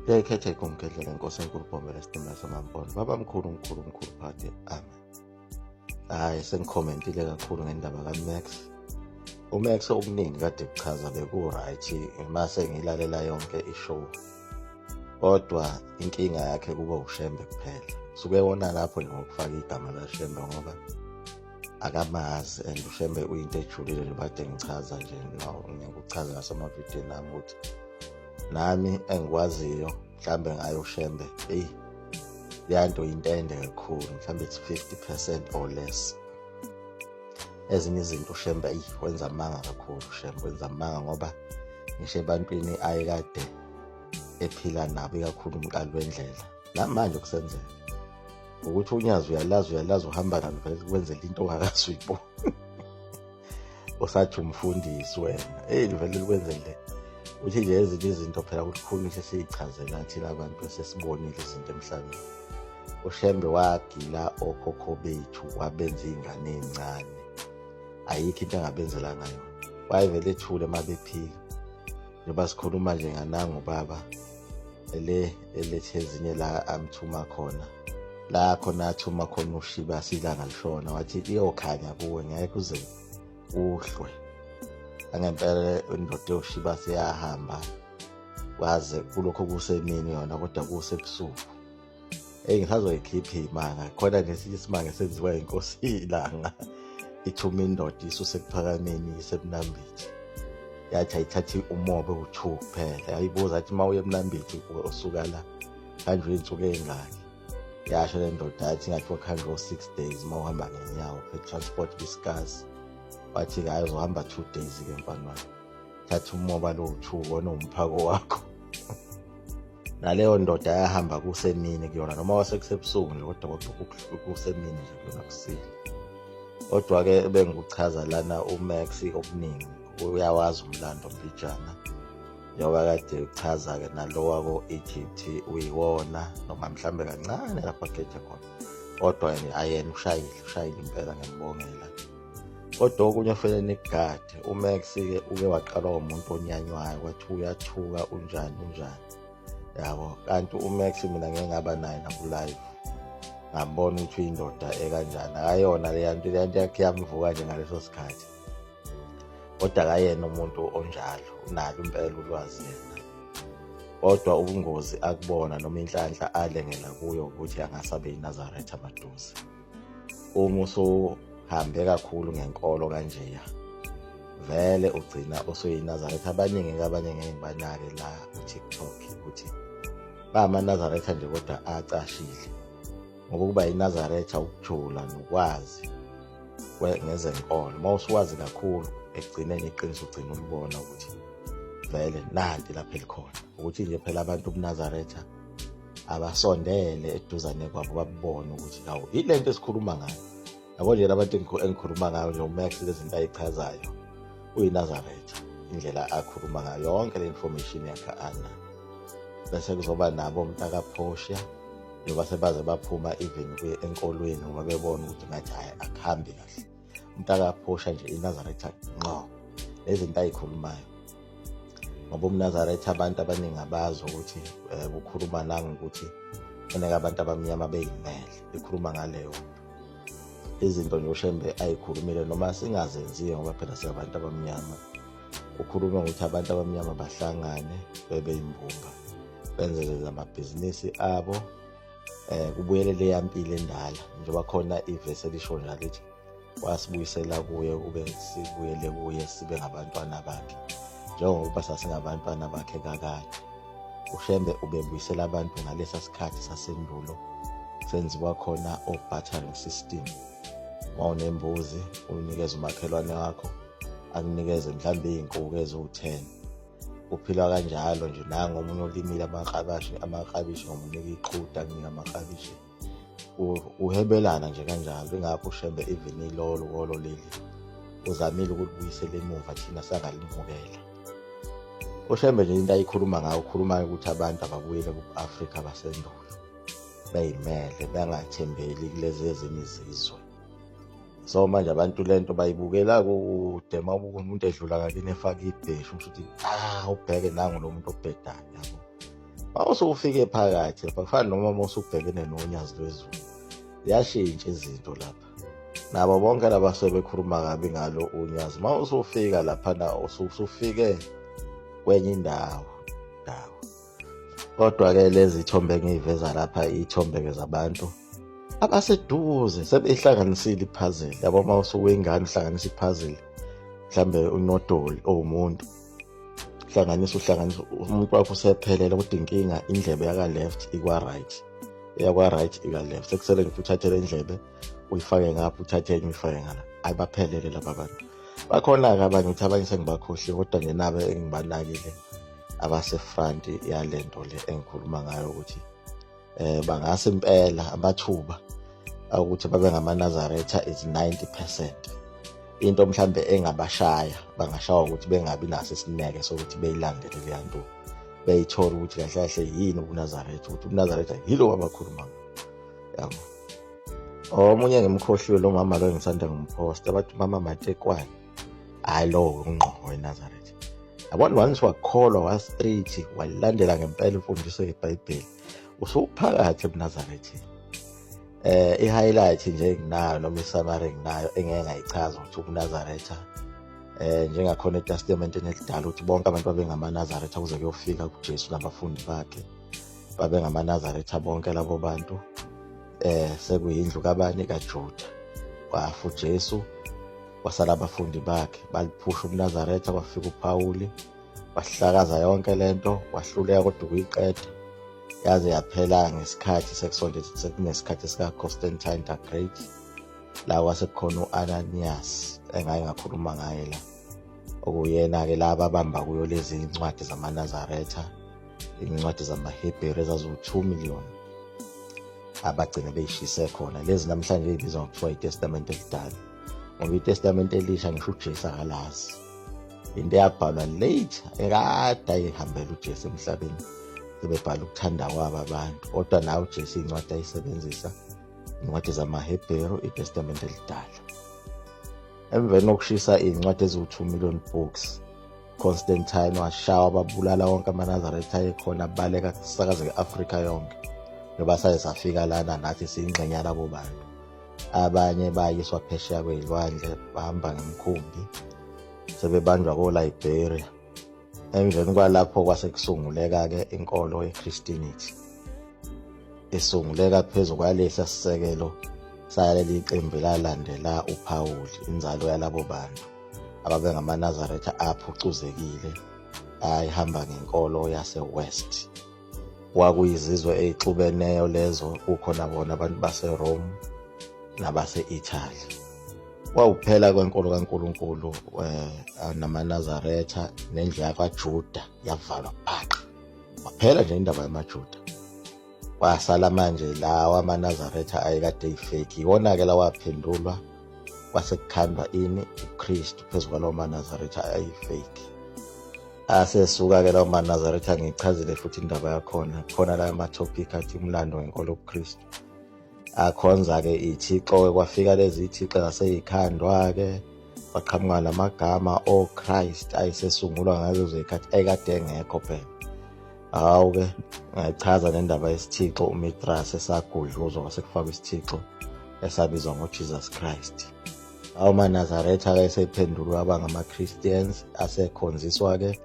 Liyayikhetha igumgedlela inkosi enkulu Bhombela Sidima Samampondo. Baba mkhulu mkhulu mkhulu phakade. Amen. Hayi sengikhomentile kakhulu ngendaba kaMax. UMax okuningi kade kuchaza beku-right mase ngilalela yonke ishow. Kodwa inkinga yakhe kuba uShembe kuphela. Suke wona lapho nje ngokufaka igama laShembe ngoba akamazi and uShembe uyinto ejulile nje bade ngichaza nje ngikuchaza nasemavidiyweni ami ukuthi nami engikwaziyo mhlambe ngayo uShembe eyi leya nto intende kakhulu mhlambe it's 50% or less. Ezinye izinto uShembe eyi wenza amanga kakhulu, uShembe wenza amanga ngoba ngisho ebantwini ayekade ephila nabo ikakhulu umqali wendlela namanje kusenzeka ukuthi unyazi uyalazi uyalazi uhamba nalo vele kwenzela into ongakazi uyibona usathi umfundisi wena eyi livele likwenzele uthi nje ezinye izinto phela kulikhulu sesiyichazela thina abantu esesibonile izinto emhlabeni. UShembe wagila okhokho bethu wabenza iy'ngane ey'ncane, ayikho into angabenzelanga yona, wayevele ethule uma bephika. Njengoba sikhuluma nje nganangu ubaba ele elethe ezinye la amthuma khona la khona athuma khona ushiba silanga lishona wathi iyokhanya kuwe ngeke uze uhlwe. Angempela indoda yoshiba seyahamba waze kulokho kusemini yona kodwa kusebusuku. Eyi ngisazoyikhipha imanga khona nesinye isimanga esenziwa inkosi ilanga ithuma indoda isuse ekuphakameni isemnambithi yathi ayithathe umobe u-two kuphela yayibuza athi uma uye emnambithi usuka la khanjwe iy'nsuku ey'ngaki, yasho le ndoda yathi ngathi wakhanjwe o-six days uma uhamba ngenyawo phe transport bisikasi. Wathi-ke hhayi uzohamba 2 days-ke mfana wami, thatha umoba lowu-two wona umphako wakho. Naleyo ndoda yahamba kusemini kuyona noma wasekusebusuku nje kodwa kusemini nje kuyona kusile. Kodwa-ke bengikuchaza lana uMax okuningi uyawazi umlando mbijana njengoba kade uchaza-ke nalo wako-Egypt uyiwona noma mhlambe kancane lapho ageje khona, kodwa ayena ushayile ushayile impela ngiyambongela. Kodwa okunye ofanele nikugade uMax-ke uke waqalwa umuntu onyanywayo kwathi uyathuka unjani unjani yabo, kanti uMax mina ngeke ngaba naye naku-live ngambona ukuthi uyindoda ekanjani, akayona leya nto leya nto yakhe yamvuka nje ngaleso sikhathi, kodwa akayena umuntu onjalo, unalo impela ulwazi yena. Kodwa ubungozi akubona noma inhlanhla alengela kuyo ukuthi angasabe iNazaretha maduze. Uma usuhambe kakhulu ngenkolo kanjeya vele ugcina usuyinazaretha. Abaningi-ke abanye ngeke ngibanake la ku-TikTok ukuthi bamanazaretha nje kodwa acashile, ngoba ukuba inazaretha ukujula nokwazi ngezenkolo. Uma usuwazi kakhulu ekugcineni iqiniso ugcina ulibona ukuthi vele nanti lapha elikhona, ukuthi nje phela abantu ubunazaretha abasondele eduzane kwabo babone ukuthi hawu ile nto esikhuluma ngayo. Yabo nje labantu engikhuluma ngayo nje uMax lezi zinto ayichazayo uyinazaretha, indlela akhuluma ngayo yonke le information yakhe ana. Bese kuzoba nabo umntakaPortia njengoba sebaze baphuma even enkolweni ngoba bebona ukuthi ngathi hhayi akuhambi kahle. UmntakaPortia nje inazaretha ngqo lezinto ayikhulumayo, ngoba umnazaretha abantu abaningi abazi ukuthi kukhuluma nangokuthi kufuneka abantu abamnyama beyimele, ikhuluma ngaleyo nto. Izinto nje uShembe ayikhulumile noma singazenziyo ngoba phela singabantu abamnyama, ukhuluma ngokuthi abantu abamnyama bahlangane bebe imbumba benze amabhizinisi abo, kubuyele leya mpilo endala njengoba khona ivesi elisho njalo lithi wasibuyisela kuye kube sibuyele kuye sibe ngabantwana bakhe njengoba sasingabantwana bakhe kakade. uShembe ubebuyisela abantu ngalesa sikhathi sasendulo senziwa khona o-bartering system. Uma unembuzi uyinikeza umakhelwane wakho akunikeze mhlawumbe iy'nkuku eziwu-10, kuphilwa kanjalo nje. Nangu omunye olimile amaklabishi amaklabishi ngomunika iqhude akunika amaklabishi, uhebelana nje kanjalo. Ingakho uShembe even ilolo kolo leli uzamile ukulibuyisela emuva, thina sangalimukela. UShembe nje into ayikhuluma ngayo ukhuluma ukuthi abantu ababuyele ku-Afrika basendulo beyimele bengathembeli kulezi ezinye izizwe. So manje abantu lento bayibukela kude, uma ubuka umuntu edlula ngakini efaka ibheshu usho ukuthi ah ubheke nangu lo muntu obhedayo yabo. Uma usufike phakathi lapha kufana noma uma usubhekene nonyazi lwezulu, ziyashintsha izinto lapha. Nabo bonke laba sebekhuluma kabi ngalo unyazi, uma usufika laphana usufike kwenye indawo ndawo. Kodwa-ke lezi thombe engiyiveza lapha iy'thombe-ke zabantu abaseduze sebeyihlanganisile iphazili. Yabo, uma usukuyingane uhlanganisa iphazili, mhlambe unodoli owumuntu, hlanganisa uhlanganisa umuntu wakho usephelele, kodwa inkinga indlebe yaka-left ikwa-right, eyakwa-right ika-left. Sekusele nje uthathe le ndlebe uyifake ngapha, uthathe enye uyifake ngala. Ayi, baphelele laba bantu. Bakhona-ke abanye, ukuthi abanye sengibakhohliwe, kodwa nje nabo engibanakile abase-front yale nto le engikhuluma ngayo, ukuthi bangase impela amathuba ukuthi babe ngamaNazaretha is 90%. Into mhlambe engabashaya, bangashawa ukuthi bengabi naso isineke sokuthi beyilandele leya nto, beyithole ukuthi kahle kahle yini ubuNazaretha, ukuthi ubuNazaretha yilo abakhuluma, yabo. Omunye ngimkhohliwe lo mama lo engisanda ngim-posta, bathi mama Matekwane. Hhayi, lowo ungqo weNazaretha, yabona. Once wakholwa wa-straight, walandela ngempela imfundiso yeBhayibheli, usuphakathi ebuNazaretheni. I-highlight nje enginayo noma i-summary enginayo engeke ngayichaza ukuthi ubuNazaretha, njengakhona eTestamenteni elidala, ukuthi bonke abantu babengamaNazaretha kuze kuyofika kuJesu nabafundi bakhe, babengamaNazaretha bonke labo bantu. Sekuyindlu kabani? KaJuda. Wafa uJesu, wasala abafundi bakhe, baliphusha ubuNazaretha. Kwafika uPawuli, wahlakaza yonke lento, wahluleka kodwa ukuyiqeda yaze yaphela ngesikhathi sekusonde sekunesikhathi sika-Constantine the Great, la kwasekukhona u-Ananias engake ngakhuluma ngaye la, okuyena-ke la ababamba kuyo lezi incwadi zamaNazaretha, incwadi zamaHebheru ezaziwu-2 million, abagcine beyishise khona lezi namhlanje ey'bizwa ngokuthiwa iTestamente elidala, ngoba iTestamente elisha ngisho uJesu akalazi. Into eyabhalwa late, ekade ayihambela uJesu emhlabeni, sebebhala ukuthanda kwabo abantu. Kodwa nawe uJesu iy'ncwadi ayisebenzisa incwadi zamaHebheru, iTestamente elidala. Emveni kokushisa iy'ncwadi eziwu-2 million books, Constantine washawa, babulala wonke amaNazaretha ayekhona, abaleka kusakazeka e-Afrika yonke, njengoba saye safika lana nathi siyingxenye yalabo bantu. Abanye bayiswa phesheya kwey'lwandle, bahamba ngemkhumbi, sebebanjwa ko-Liberia. Emveni kwalapho kwase kusunguleka-ke inkolo ye-Christianity, isunguleka phezu kwalesi sisekelo saleli qembu lalandela uPawuli, inzalo yalabo bantu ababengamaNazaretha aphucuzekile ayihamba ngenkolo yase-West. Kwakuyizizwe ey'xubeneyo lezo, kukhona bona abantu baseRome nabase-Italy. Kwawuphela kwenkolo kaNkulunkulu namaNazaretha, nendlu yakwaJuda yavalwa phaqa, waphela nje indaba yamaJuda. Kwasala manje lawa amaNazaretha ayekade eyi-fake, iwona-ke lawaphendulwa, kwase kukhandwa ini? UKristu phezu kwalawo maNazaretha ayi-fake. Asesuka-ke lawo maNazaretha, ngichazile futhi indaba yakhona khona la ama-topic athi umlando ngenkolo yobuKristu. Akhonza-ke ithixo-ke, kwafika lezi ithixo zaseyikhandwa-ke, kwaqhamuka namagama o-Christ ayesesungulwa ngalezo zikhathi, ayekade engekho phela. Hawu-ke, ngayichaza nendaba yesithixo uMithras esagudluzwa, kwase kufakwa isithixo esabizwa ngoJesus Christ. Awu, maNazaretha-ke esephendulwe aba ngama-Christians, asekhonziswa-ke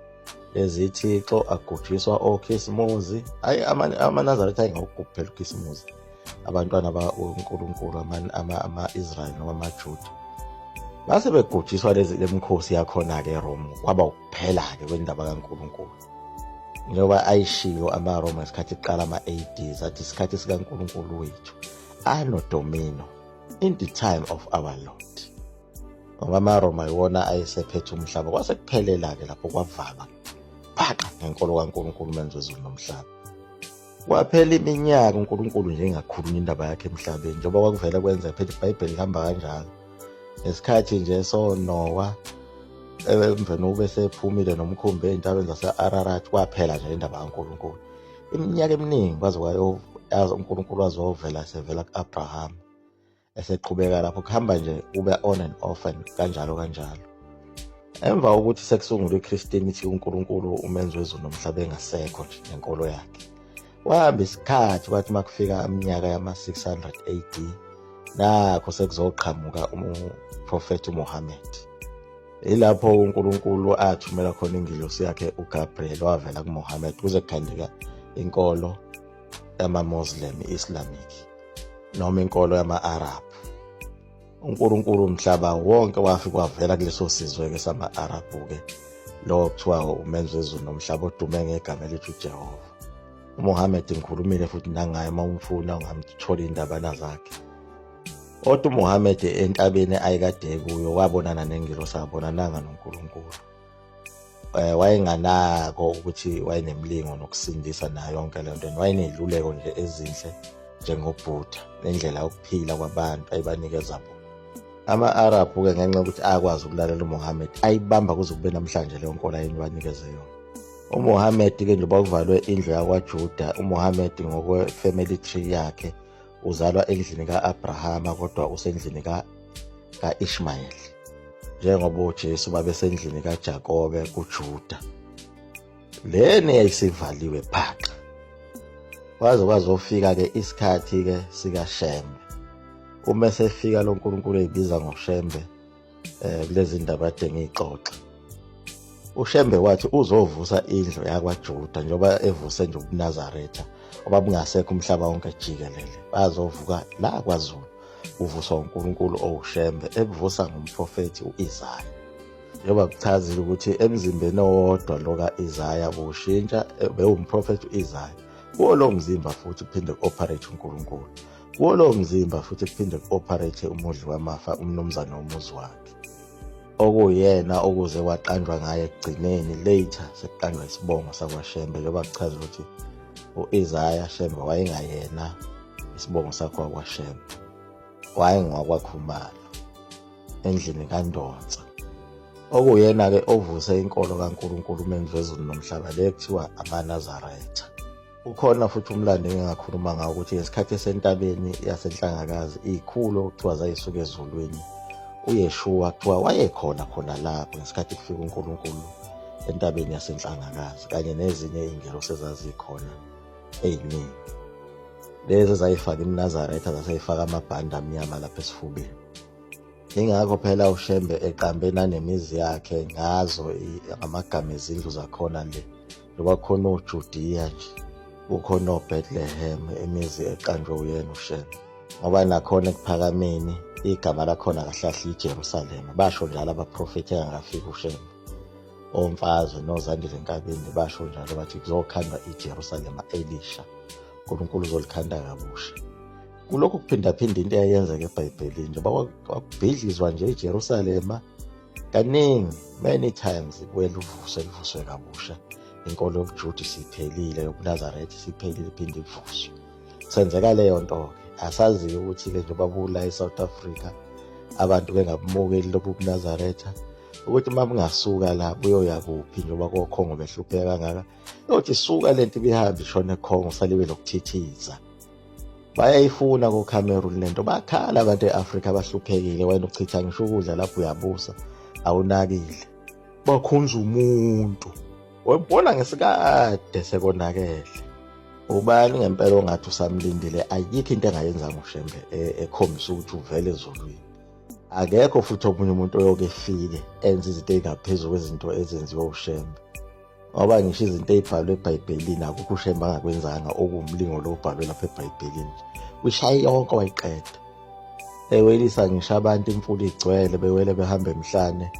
lezi thixo, agujiswa okhisimuzi. Hayi, amaNazaretha ayengawugubhi phela ukhisimuzi, abantwana baNkulunkulu, ama-Israyeli noma amaJuda, base begujiswa lezi lemikhosi yakhona-ke eRome. Kwaba ukuphela-ke kwendaba kaNkulunkulu, njengoba ayishiyo amaRoma ngesikhathi kuqala ama-AD, athi isikhathi sikaNkulunkulu wethu, anno Domini, in the time of our Lord, ngoba amaRoma iwona ayesephethe umhlaba. Kwase kuphelela-ke lapho, kwavalwa phaqa ngenkolo kaNkulunkulu menze wezulu nomhlaba. Kwaphela iminyaka uNkulunkulu nje engakhulumi indaba yakhe emhlabeni, njengoba kwakuvele kwenzeka phela, iBhayibheli lihamba kanjalo. Ngesikhathi nje soNowa, emveni ube sephumile nomkhumbi ey'ntabeni zase-Ararat, kwaphela nje indaba kaNkulunkulu iminyaka eminingi, kwaze kwayo uNkulunkulu wazovela sevela ku-Abraham, eseqhubeka lapho kuhamba nje kube on and off and kanjalo kanjalo. Emva kokuthi sekusungulwe iChristianity, uNkulunkulu umenzi wezulu nomhlaba engasekho nje nenkolo yakhe. Kwahamba isikhathi kwathi uma kufika iminyaka yama-600 AD nakho sekuzoqhamuka umprofethi uMuhammad. Ilapho uNkulunkulu athumela khona ingilosi yakhe uGabriel wavela kuMuhammad kuze kukhandeka inkolo yama-Muslim i-Islamic noma inkolo yama-Arab. uNkulunkulu umhlaba wonke wafika wavela kuleso sizwe-ke sama-Arabhu-ke lo kuthiwa umenzi wezulu nomhlaba odume ngegama elithi uJehova. UMuhammad ngikhulumile futhi nangaye uma umfuna ungamthola iy'ndabana zakhe. Kodwa uMuhammad entabeni ayekade kuyo wabonana nengilosi akabonananga noNkulunkulu. Wayenganako ukuthi wayenemlingo nokusindisa nayo yonke le nto, wayeney'luleko nje ezinhle njengoBuddha nendlela yokuphila kwabantu ayibanikeza bona. Ama-Arabhu-ke ngenxa yokuthi akwazi ukulalela uMuhammad ayibamba kuze kube namhlanje leyo nkolo ayebanikeze yona. UMuhammad-ke njengoba kuvalwe indlu yakwaJuda, uMuhammad ngokwe-family tree yakhe uzalwa endlini ka-Abrahama kodwa usendlini ka-Ishmayeli, njengoba uJesu babesendlini kaJakobe kuJuda. Lena yayisivaliwe phaqa. Kwaze kwazofika-ke isikhathi-ke sikaShembe. Uma esefika lo Nkulunkulu eyibiza ngoShembe kulezi ndaba ade ngiyixoxa. UShembe wathi uzovusa indlu yakwaJuda njengoba evuse nje ubuNazaretha obabungasekho umhlaba wonke jikelele. Bazovuka la kwaZulu uvuswa uNkulunkulu owuShembe ebuvusa ngumprofethi u-Isaya. Njengoba kuchazile ukuthi emzimbeni owodwa lo ka-Isaya bushintsha bewumprofethi u-Isaya. Kuwo lowo mzimba futhi kuphinde ku-operate uNkulunkulu. Kuwo lowo mzimba futhi kuphinde ku-operate umudli wamafa umnumzane womuzi wakhe. Okuyena okuze kwaqanjwa ngaye ekugcineni later sekuqanjwa isibongo sakwaShembe njengoba kuchaza ukuthi u-Isaya Shembe wayengayena isibongo sakho wakwaShembe, wayengowakwaKhumalo endlini kaNdonsa, okuyena-ke ovuse inkolo kaNkulunkulu umenzi wezulu nomhlaba le kuthiwa amaNazaretha. Ukhona futhi umlando engingakhuluma ngawo ukuthi ngesikhathi esentabeni yaseNhlangakazi iy'khulu okuthiwa zayisuka ezulwini uYeshua kuthiwa wayekhona khona lapho ngesikhathi kufika uNkulunkulu entabeni yaseNhlangakazi kanye nezinye iy'ngelosi ezazikhona ey'ningi. Lezi ezayifaka imiNazaretha zaseyifaka amabhande amnyama lapha esifubeni. Ingakho phela uShembe eqambe nanemizi yakhe ngazo ngamagama ezindlu zakhona le. Njengoba kukhona oJudiya nje, kukhona oBethlehem, imizi eqanjwe uyena uShembe. Ngoba nakhona ekuphakameni igama lakhona kahle kahle iJerusalema. Basho njalo abaprofethi engakafiki uShembe. OMfazwe noZandile Nkabinde basho njalo bathi kuzokhandwa iJerusalema elisha. uNkulunkulu uzolikhanda kabusha. Kulokhu kuphindaphinda into eyayenzeka eBhayibhelini njengoba kwakubhidlizwa nje iJerusalema kaningi many times kubuyela uvuswe livuswe kabusha. Inkolo yobuJuda isiphelile, yobuNazaretha isiphelile, iphinde ivuswe. Senzeka leyo nto-ke. Asazi-ke ukuthi-ke njengoba bula e-South Africa abantu bengabumukeli lobu buNazaretha ukuthi uma bungasuka la buyoya kuphi njengoba koKhongo behlupheka kangaka. Yothi suka lento ibihambe ishone eKhongo salibe lokuthithiza. Bayayifuna ko-Cameroon lento, bakhala abantu e-Afrika abahluphekile, wena uchitha ngisho ukudla lapho uyabusa awunakile. Bakhonza umuntu webona ngesikade sekonakele. Ubani ngempela ongathi usamlindile? Ayikho into engayenzanga uShembe ekhombisa ukuthi uvele ezulwini. Akekho futhi omunye umuntu oyoke efike enze izinto ey'ngaphezu kwezinto ezenziwe uShembe. Ngoba ngisho izinto ey'bhalwe eBhayibhelini akukho uShembe angakwenzanga okuwumlingo lo obhalwe lapha eBhayibhelini. Uyishaye yonke wayiqeda. Ewelisa ngisho abantu imfula igcwele bewele behamba emhlane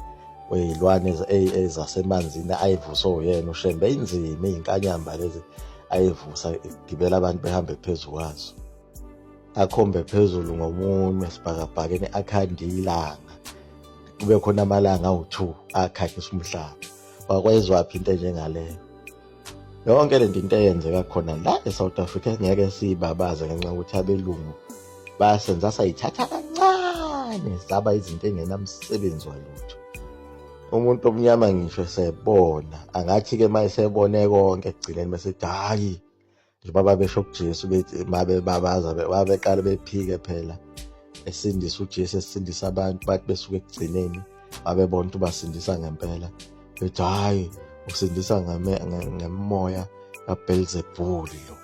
wey'lwane ezasemanzini ayivuswe uyena uShembe. Inzima iy'nkanyamba lezi ayivusa gibela abantu behambe phezu kwazo. Akhombe phezulu ngomunwe esibhakabhakeni akhande ilanga. Kube khona amalanga awu-2 akhanyisa umhlaba. Wakwezwaphi into enjengaleyo? Yonke lento into eyenzeka khona la eSouth Africa ngeke siyibabaze ngenxa yokuthi abelungu basenza sayithatha kancane zaba izinto engenamsebenzi walutho. Umuntu omnyama ngisho esebona angathi-ke uma esebone konke ekugcineni bese ethi hhayi njengoba babesho kuJesu bethi mabebabaza babeqala bephike phela esindisa uJesu esindisa abantu bathi besuke ekugcineni babebona ukuthi ubasindisa ngempela bethi hhayi usindisa ngemoya kaBelzebuli lo.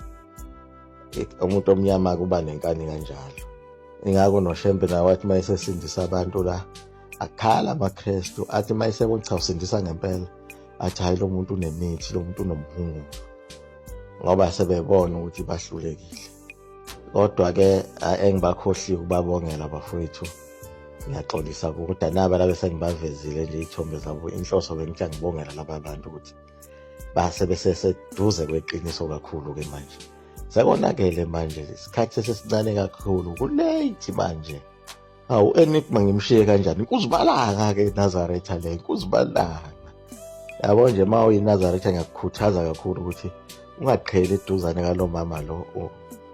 Umuntu omnyama kuba nenkani kanjalo. Ingakho noShembe naye wathi uma esesindisa abantu la akhala amaKristu athi uma esebona cha usindisa ngempela athi hhayi lo muntu unemithi lo muntu unomhungu ngoba sebebona ukuthi bahlulekile. Kodwa-ke engibakhohliwe ukubabongela bafowethu ngiyaxolisa kodwa naba labe sengibavezile nje iy'thombe zabo inhloso bengithi angibongela laba bantu ukuthi base beseseduze kweqiniso kakhulu-ke manje sekonakele manje isikhathi sesesincane kakhulu kulate manje. Hawu Enigma ngimshiye kanjani? Inkuzibalanga-ke iNazaretha le, inkuzibalanga. Yabo nje uma uyiNazaretha ngiyakukhuthaza kakhulu ukuthi ungaqheli eduzane kalo mama lo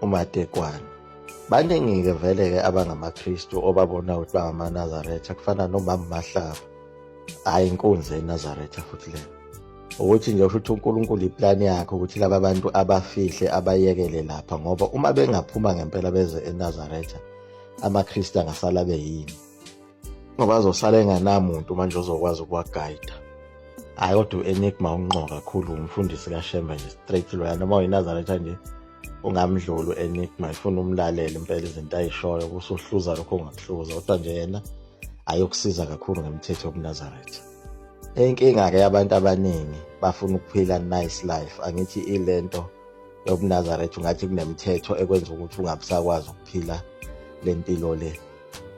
uMatekwane. Baningi-ke vele-ke abangamaKristu obabona ukuthi bangamaNazaretha kufana nomama Mahlaba. Hhayi inkunzi yeNazaretha futhi leyo. Ukuthi nje usho ukuthi uNkulunkulu iplani yakhe ukuthi laba bantu abafihle abayekele lapha ngoba uma bengaphuma ngempela beze eNazaretha amaKristu angasala beyini ngoba azosala enganamuntu manje ozokwazi ukuwagayida. Hhayi kodwa u-Enigma unqo kakhulu umfundisi kaShembe nje straight loya noma uyiNazaretha nje ungamdluli u-Enigma ifuna umlalele impela izinto ayishoyo kusuhluza lokho ongakuhluza kodwa nje yena ayokusiza kakhulu ngemithetho yobuNazaretha. Inkinga-ke yabantu abaningi bafuna ukuphila nice life angithi ilento yobuNazaretha ungathi kunemithetho ekwenza ukuthi ungabusakwazi ukuphila le mpilo le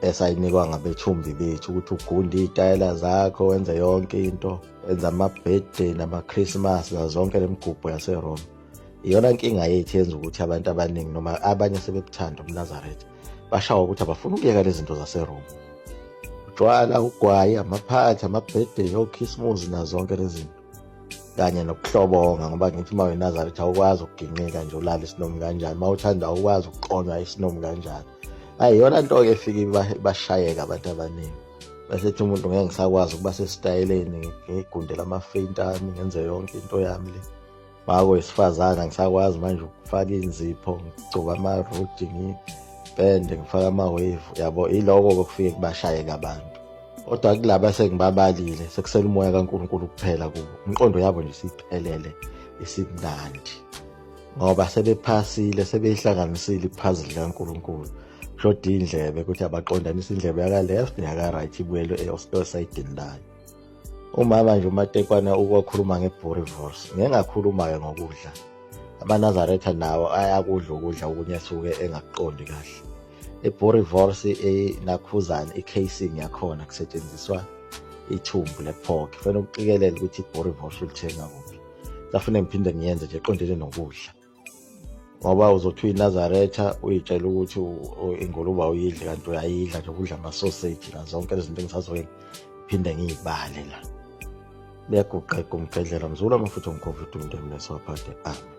esayinikwa ngabethumbi bethu ukuthi ugunde iy'tayela zakho wenze yonke into wenze ama-birthday nama-christmas nazo zonke le migubho yaseroma. Iyona nkinga yethu yenza ukuthi abantu abaningi noma abanye sebebuthanda ubuNazaretha bashawa ukuthi abafuni ukuyeka lezi zinto zaseroma, utshwala, ugwayi, amaphathi, ama-birthday, okhisimuzi nazo zonke lezi zinto kanye nokuhlobonga ngoba ngithi uma uyiNazaretha awukwazi ukuginqika nje ulale isinomi kanjani, uma uthanda awukwazi ukuqonywa isinomi kanjani. Hhayi iyona nto-ke efike ibashayeka abantu abaningi bese ethi umuntu ngeke ngisakwazi ukuba sesitayeleni ngigundele amafeyinti ami ngenze yonke into yami le. Makuyisifazane angisakwazi manje ukufaka inzipho ngigcoba amarudi ngipende ngifake ama-wave yabo iloko-ke okufike kubashayeke abantu. Kodwa kulaba esengibabalile sekusele umoya kaNkulunkulu kuphela kubo imiqondo yabo nje isiphelele isimnandi ngoba sebephasile sebeyihlanganisile iphazili kaNkulunkulu kushoda indlebe ukuthi abaqondanise indlebe yaka-left neyaka-right ibuyele esayidini layo. Umama nje uMatekwane ukwakhuluma nge-boerewors ngeke ngakhuluma-ke ngokudla. AmaNazaretha nawo ayakudla ukudla okunye asuke engakuqondi kahle. I-boerewors inakhuzana i-casing yakhona kusetshenziswa ithumbu le-pork. Kufanele uqikelele ukuthi i-boerewors ulithenga kuphi. Safune ngiphinde ngiyenze nje eqondene nokudla. Ngoba uzothi uyiNazaretha uyitshela ukuthi ingulube awuyidli kanti uyayidla nje ukudla amasoseji nazo zonke lezi zinto engisazoke ngiphinde ngiyibale la. Liyaguqa igumgedlela mzukulu amafutha omkhovu uDumde mnesi waphakade. Amen.